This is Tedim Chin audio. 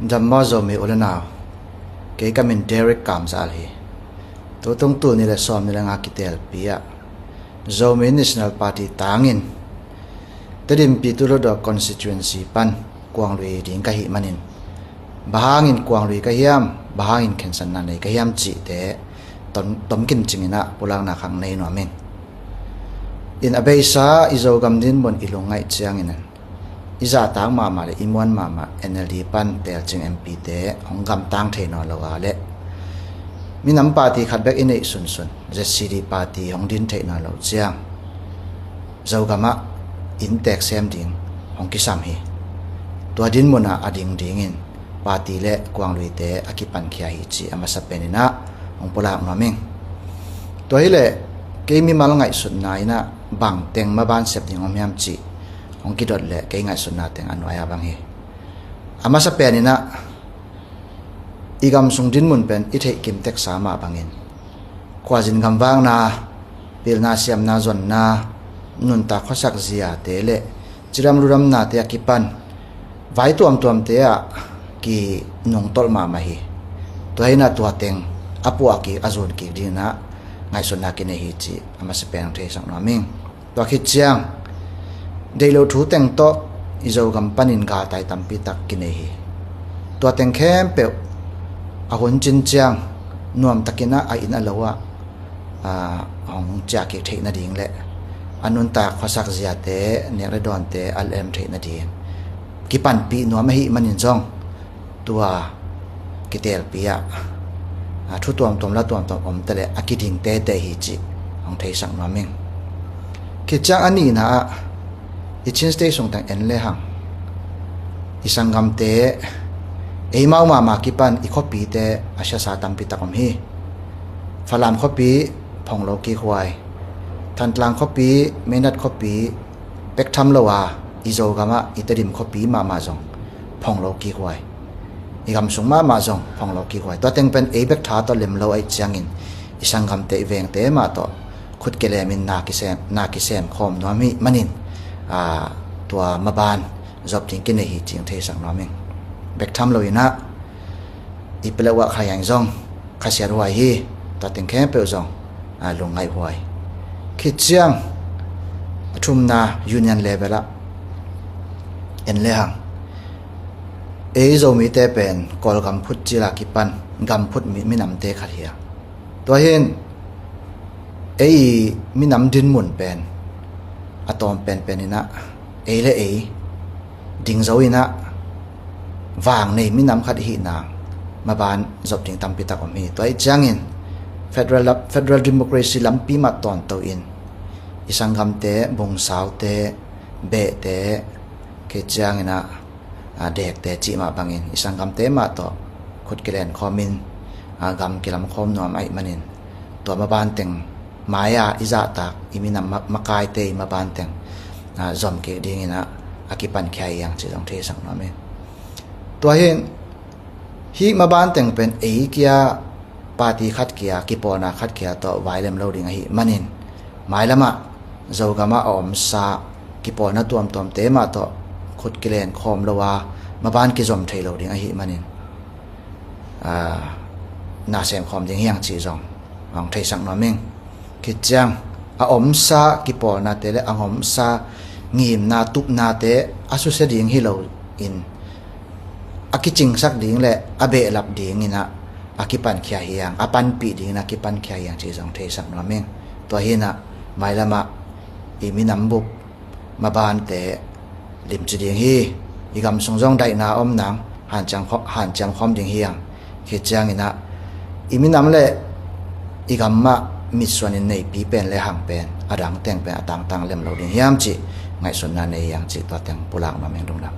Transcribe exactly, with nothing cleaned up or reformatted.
Dam maw Zomi u le nau, kei ka min Derek Kam Zal hi. Tutung tul nih le sawm nih le nga kitelpi ah Zomi National Party tangin Tedim Pyithu Hluttaw constituency pan Kuanglui ding ka hih manin, bang hangin Kuanglui ka hiam, bang hangin khensatna nei ka hiam cihte tom, tomkim cingin ah pulakna khat nei nuam ing. In a beisa i Zogam dinmun i lungngaih ciangin i zahtak mahmah le i muan mahmah N L D pan telcing M P te hong gamtang thei nawn lo a le minam party khat bek i neih sunsun Z C D party hong din theih nawn lo ciang Zogam ah inntek sem ding hong kisam hi. Tua dinmun ah a ding dingin party le Kuangluite a kipankhia hi cih a masa penin ah hong pulak nuam ing. Tua hileh kei mimal ngaihsutna in ah bang teng maban sep ding om hiam cih hong kidot leh kei ngaihsutna teng a nuai-a bang hi. A masa penin ah i gam sung dinmun pen i theih kim teksa mah bangin khuazin gamvakna, pilna siamna zonna, nuntak khuasak ziate le cidam ludamnate a kipan vai tuamtuamte ah kinungtolh mahmah hi. Tua hi in ah tua teng a puah kik, a zun kik dingin ah ngaihsutna kinei hi cih a masa pen hong theisak nuam ing. Tua khit ciang deih loh thu teng tawh i Zogam panin galtai tampi tak kinei hi. Tua teng khempeuh a hun cin ciang nuamtakin ah a inn a lo ah, aa, hong ciah kik theih nading le a nuntak khuasak ziate, nek le dawnte a lem theih nading kipanpih nuam ahih manin zong tua kitelpi ah, a, thu tuamtuam la tuamtuam om ta le a kiding teitei hi cih hong theisak nuam ing. Khit ciang a nihna ah i Chin State sung teng en le hang i sanggamte, eimau mahmah kipan i khuapite a siasa tampi tak om hi. Falam khuapi phong lo kik huai, Thantlang khuapi, Meinat khuapi, bek tham lo a i Zogam ah i Tedim khuapi mahmah zong phong lo kik huai. I gam sung mahmah zong phong lo kik huai. Tua teng pen ei bek tha tawh lem lo ahih ciangin i sanggamte, i vengte mah tawh khut kilemin na kisem, na kisem khawm nuam ahih manin, aa, tua maban zop ding kinei hi cih hong theisak nuam ing. Bek tham lo in ah i peleuh ah Khayang zong khasiat huai hi. Tua teng khempeuh zong, a, lungngaih huai. Khit ciang a thumna union level ah en le hang ei Zomite pen Kawlgam phut cil a kipan gam phut mi, minamte khat hi a, tua hi in ei minam dinmun pen a tawm penpen in ah ei le ei ding zo in ah vang nei minam khat i hih nang maban zop ding tampi tak om hi. Tua ahih ciangin federal, federal democracy lampi mah tawnto in i sanggamte, bungsaute, behte, khit ciangin ah, a, dekte cih mah bangin i sanggamte mah tawh khut kilen khawmin, a, gam kilam khawm nuam ahih manin tua maban teng mai-a i zahtak i minam ma-, makaite i maban teng, a, zom kik dingin ah a kipankhia hi hang cih zong theisak nuam ing. Tua hi in hih maban teng pen ei kia party khat kia, kipawlna khat kia tawh vai lem lo ding ahih manin mailam ah Zogam ah a omsa kipawlna tuamtuamte mah tawh khut kilen khawm lo a maban kizom thei lo ding ahih manin, aa, na sem khawm ding hi hang cih zong hong theisak nuam ing. Khit ciang a omsa kipawlnate le a omsa ngimna, tupnate a susia ding hi lo in a kicingsak ding le a behlap dingin ah a kipankhia hi hang, a panpih dingin a kipankhia hi hang cih zong theisak nuam ing. Tua hi in ah mailam ah i minam bup mabante limci ding hi. I gam sung zong daihna om nang hanciam khaw-, hanciam khawm ding hi hang. Khit ciangin ah i minam le i gam ah mitsuanin neipi pen le hang pen a dang teng pen a tangtang lem lo ding hiam cih ngaihsutna nei hi hang cih tua teng pulak nuam ing. Lungdam.